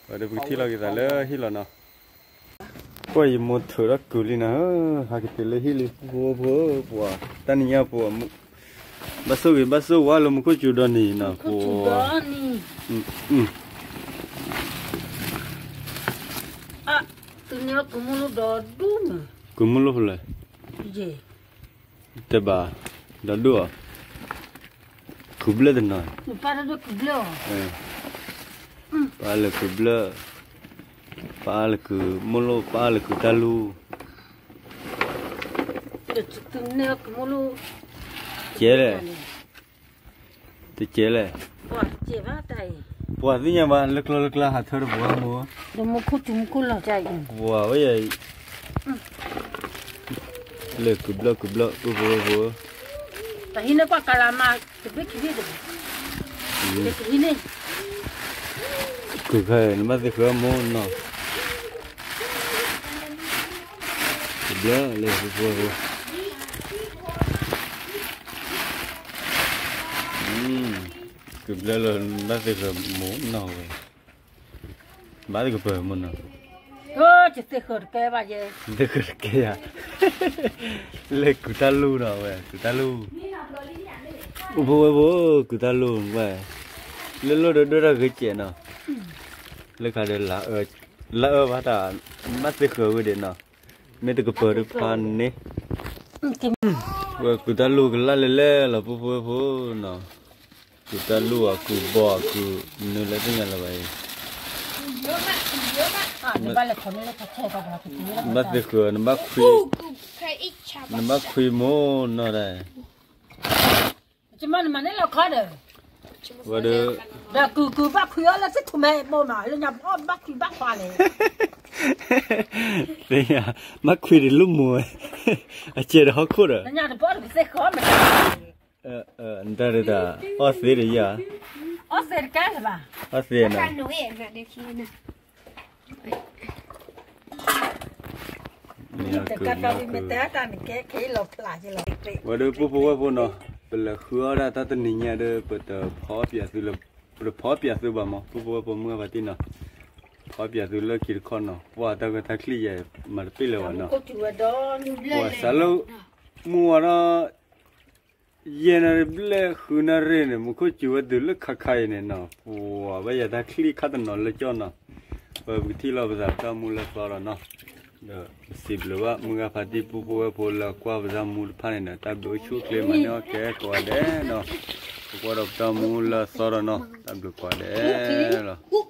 ဝဲဒီးပကထံၣ်လီၤက့ၤသးလၢဟံၣ်လီၤနီၤ. ကွၢ်ယမိၢ်ထုးထီၣ်ကုၤလံနီၤ, ဟးကတုၤလၢဟံၣ်လံ ဖိဖိဝဲၢ်ဖိဧၢ, ပှၤ, တၢ်နံၤညါပှၤ, ဘၣ်ဆိၣ်ဂ့ၤဘၣ်ဆိၣ်ဝါလၢမူခိၣ်စူၤဒီနံၤနီၤ, ပှၤ, ကုၤမုၢ်လိၣ်ဖဲလဲၣ်, တဲဘၣ်, ဒီဒိၣ်အီၤ, ကုၤဘျၢၣ်တနီၤ, ပၢ်လၢကုၤဘျၢၣ်, ပၢ်လၢကုၤမုၢ်လိၣ်, ပၢ်လၢကုၤတၢ်လူၢ်, ကဲလဲၣ်, တကဲလဲၣ်, ပှၤသ့ၣ်ညါဘၣ် လၢကျီလၢကျါဟးထၢတပှၤမိၢ်, ပှၤဝဲယဲ, လၢကုၤဘျၢၣ်ကုၤဘျၢၣ် ပုၢ်ဖိဝဲၢ်ဖိ, တဟံးန့ၢ်ကွၢ်ကလၤမၤ, တဘ့ၣ်ခံဘ့ၣ်တဘ့ၣ်, တဟံးန့ၢ်, ကုၤခါ နဘၣ်သ့ဃၢၤမိၢ်နီၤ, ကုၤဘျၢၣ်လၢပုၢ်ဖိဝဲၢ်ဖိ, ကုၤဘျၢၣ်လၢနဘၣ်သ့ဃၢၤမိၢ်နီၤဝဲ, ဘၣ်သ့ကပၢၤမိၢ်နီၤ, သ့ဃၢၤတကဲယၤ, လၢကုၤတၢ်လူၢ်နီၤဝဲ ကုၤတၢ်လူၢ်, ပုၢ်ဖိဝဲၢ်ဖိ ကုၤတၢ်လူၢ်ဝဲ, လၢလိၣ်ဒီးဒိၣ်တၢ်ဂ့ၤကဲးနီၤ, လၢခါဒီး, လါအၢဘၣ်တၢ်, ဘၣ်သ့ဃၢၤဝဲဒၣ်နီၤ, မ့ၢ်တကပၢၤတဖၣ်န့ၣ်, ဝဲကုၤတၢ်လူၢ်ကလၢ်လဲၤလဲၤလီၤ ပုၢ်ဖိဝဲၢ်ဖိနီၤ, ကုၤတၢ်လူၢ်အီၤ ကုၤဘီအီၤ ကုၤနုၤလၢသ့ၣ်ညါလၢၤဘၣ်အံၤ, ဘၣ်သ့ဃၢၤ နဘၣ်ခွံ, နဘၣ်ခွံမိၢ်နီၤဒၣ်, ဝဲဒီး, ဒီးကုၤကုၤဘၣ်ခွံအီၤလၢသ့ၣ်ထူၣ်မဲာ်ဘိမး လၢညါဘီဘၣ်ခွံဘၣ်ခွါန့ၣ်, သ့ၣ်ညါ, ဘၣ်ခွံဒံးလၢမိၢ်ဝဲ, အစဲးဒီးဟီၣ်ခိၣ်ဒီး, နတၢ်ဒတၢ်, အီၣ်သ့ဒီးယၤ, အီၣ်သ့တကဲလၢၤဘၣ်, အီၣ်သ့နီၤ ဝဲဒီးပုၢ်ဖိဝဲၢ်ဖိနီၤ, ပလဲၤဃုအီၣ်ဒၣ်တၢ်တနံၤညါဒီး ပတဖီပၠးသုလၢ, ပတဖီပၠးသုဘၣ်မး ပုၢ်ဖိဝဲၢ်ဖိမုၢ်ဂၤဖါတံၢ်နီၤ, ဖီပၠးသုလၢခံတခီနီၤ ပှၢ်တၢ်ဂ့ၢ်တၢ်ချံယဲၢ် မၤတပ့ၢ်လၢၤဘၣ်နီၤ, ပှၢ်စးလၢ, မုၢ်ဝါဒီး ယဲၢ်နၣ်ရံၣ်ဘျဲၣ်ဃုနၣ်ရံၣ်န့ၣ် မူခိၣ်စူၤဝဲတုၤလၢခါခါအံၤန့ၣ်နီၤ, ပှၢ်ဝဲယဲၢ်တၢ်ချံခါတနီၤလၢကၠီနီၤ, ပကထံၣ်လီၤပသးပတၢ်မူလၢသီဒီးနီၤ, ဒီးစံးဘျုးဘၣ်မုၢ်ဂၤဖါတံၢ်ပုၢ်ဖိဝဲၢ်ဖိလၢကွၢ်ပတၢ်မူတဖၣ်န့ၣ်ဒီး တၢ်ဘျုးအိၣ်ဆူၣ်အိၣ်ချ့မၤန့ၢ်အီၣ်ကဲကိးဂၤဒဲးနီၤ, ပကွၢ်ဒီးပတၢ်မူလၢသီဒီးနီၤ တၢ်ဘျုးကိးဂၤဒဲးလီၤ.